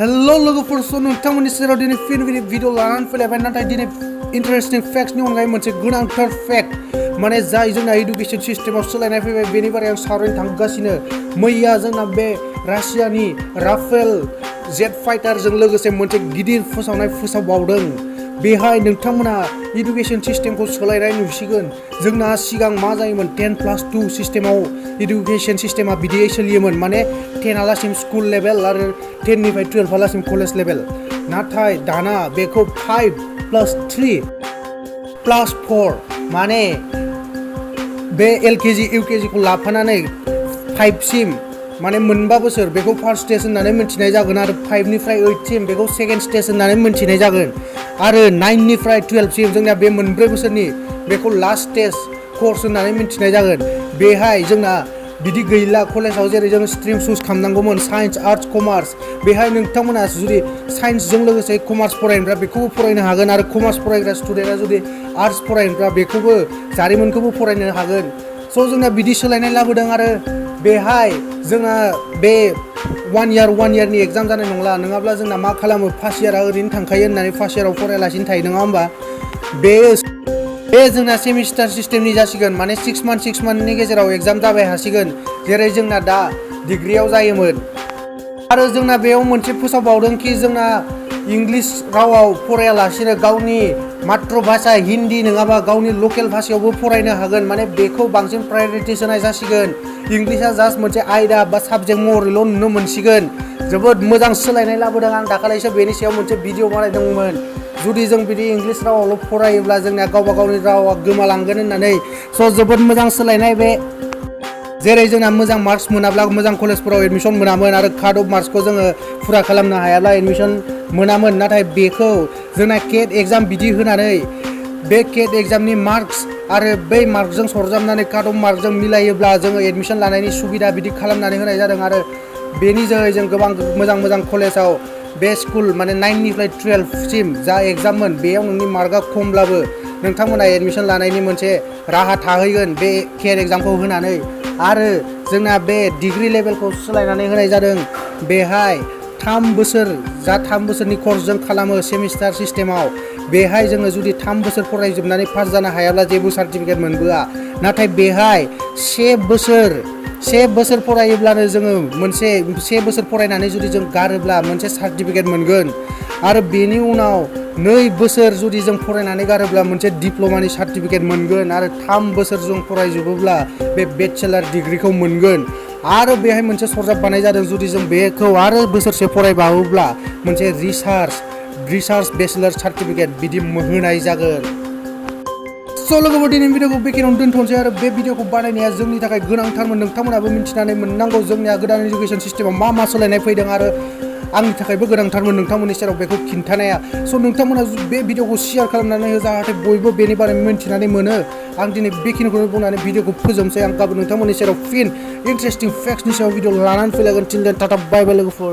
Hello लोगोफोर स नोंथांमोननि सेराव दिनै फिन भिडिअ लानानै फैलायबाय नाथाय दिनै इन्टारेस्टिं फैक्ट्सनि अनगायै मोनसे गोनांथार फैक्ट माने जाय जोंना एडुकेशन सिस्टेमाव सोलायनाय फैबाय बेनि बारै आं सावरायनो थांगासिनो मैया जोंना बे रासियानि राफेल जेट फाइटारजों लोगोसे मोनसे गिदिर फोसावनाय फोसावबावदों बेहाय नोंथांमोना एडुकेशन सिस्टेमखौ सोलायनाय नुसिगोन जोंना सिगां मा जायोमोन 10+2 सिस्टेमाव एडुकेशन सिस्टेमा बिदियै सोलियोमोन माने 10 स्कुल लेभेल आरो 10निफ्राय 12 कलेज लेभेल नाथाय दाना बेखौ 5+3+4 माने बे LKG UKG खौ लाफानानै 5सिम माने मोनबा बोसोर बेखौ फार्स्ट स्टेज होननानै मिथिनाय जागोन आरो 5निफ्राय 8सिम बेखौ सेकेन्ड स्टेज होननानै मिथिनाय जागोन आरो 9निफ्राय 12सिम जोंना बे मोनब्रै बोसोरनि बेखौ लास्ट स्टेज कर्स होननानै मिथिनाय जागोन बेहाय जोंना बिदि गैला कलेजाव जेरै जों स्ट्रिम चुज खालामनांगौमोन साइन्स आर्टस कमार्स बेहाय नोंथांमोना जुदि साइन्सजों लोगोसे कमार्स फरायनोब्ला बेखौबो फरायनो हागोन आरो कमार्स फरायग्रा स्टुडेन्टआ जुदि आर्टस फरायनोब्ला बेखौबो जारिमिनखौबो फरायनो हागोन स' जोंना बिदि सोलायनाय लाबोदों आरो बेहाय जोंना बे 1 इयारनि एग्जाम जानाय नंला नङाब्ला जोंना मा खालामो फार्स्ट इयारा ओरैनो थांखायो होननानै फार्स्ट इयाराव फरायालासिनो थायो नङा होमबा बे जोंना सेमिस्टार सिस्टेमनि जासिगोन माने 6 मान्थनि गेजेराव एग्जाम जाबाय हासिगोन जेरै जोंना दा डिग्रियाव जायोमोन आरो जोंना बेयाव मोनसे फोसावबावदों कि जोंना इंलिश रावाव फरायालासिनो गावनि मात्र भाषा हिन्दी नङाबा गावनि लकेल भाषायावबो फरायनो हागोन माने बेखौ बांसिन प्रायरिटिस होनाय जासिगोन इंलिशआ जास्ट मोनसे आयदा बा साबजेक्ट महरैल' नुनो मोनसिगोन जोबोद मोजां सोलायनाय लाबोदों आं दाखालिसो बेनि सायाव मोनसे भिडिअ बानायदोंमोन जुदि जों बिदि इंलिश रावावल' फरायोब्ला जोंना गावबा गावनि रावा गोमालांगोन होननानै स' जोबोद मोजां सोलायनाय बे जेरै जोंना मोजां मार्क्स मोनाब्ला मोजां कलेजफोराव एडमिशन मोनामोन आरो काट अफ मार्क्सखौ जोङो फुरा खालामनो हायाब्ला एडमिशन मोनामोन नाथाय बेखौ जोंना केट एग्जाम बिदि होनानै बे केट एग्जामनि मार्क्स आरो बै मार्कजों सरजाबनानै काट अफ मार्कजों मिलायोब्ला जोङो एडमिशन लानायनि सुबिदा बिदि खालामनानै होनाय जादों आरो बेनि जोहै जों गोबां मोजां कलेजाव बे स्कुल माने 9निफ्राय 12सिम जा एग्जाममोन बेयाव नोंनि मार्कआ खमब्लाबो नोंथांमोना एडमिशन लानायनि मोनसे राहा थाहैगोन बे केट एग्जामखौ होनानै आरो जोंना बे डिग्री लेभेलखौ सोलायनानै होनाय जादों बेहाय 3 बोसोरनि कर्स जों खालामो सेमिस्टार सिस्टेमाव बेहाय जोङो जुदि 3 बोसोर फरायजोबनानै पास जानो हायाब्ला जेबो सार्टिफिकेट मोनबोआ नाथाय बेहाय 1 बोसोर फरायोब्लानो जोङो मोनसे 1 बोसोर फरायनानै जुदि जों गारोब्ला मोनसे सार्टिफिकेट मोनगोन आरो बेनि उनाव 2 बोसोर जुदि जों फरायनानै गारोब्ला मोनसे डिप्ल'मानि सार्टिफिकेट मोनगोन आरो 3 बोसोर जों फरायजोबोब्ला बे बेचेलर डिग्रीखौ मोनगोन आरो बेहाय मोनसे सरजाब बानाय जादों जुदि जों बेखौ आरो बोसोरसे फरायबावोब्ला मोनसे रिसार्च बेचेलर सार्टिफिकेट बिदि होनाय जागोन स' लोगोफोर दिनैनि भिडिअखौ बेखिनियावनो दोनथ'नोसै आरो बे भिडिअखौ बानायनाया जोंनि थाखाय गोनांथारमोन नोंथांमोनाबो मिथिनानै मोननांगौ जोंनिया गोदान एडुकेशन सिस्टेमाव मा सोलायनाय फैदों आरो आंनि थाखायबो गोनांथारमोन नोंथांमोननि सेराव बेखौ खिन्थानाया स' नोंथांमोना बे भिडिअखौ शेयार खालामनानै हो जाहाथे बयबो बेनि बारै मिथिनानै मोनो आं दिनै बेखिनिखौनो बुंनानै भिडिअखौ फोजोबनोसै आं गाबोन नोंथांमोननि सेराव फिन इन्टारेस्टिं फैक्ट्सनि सायाव भिडिअ लानानै फैलायगोन टिल देन टाटा बाय बाय लोगोफोर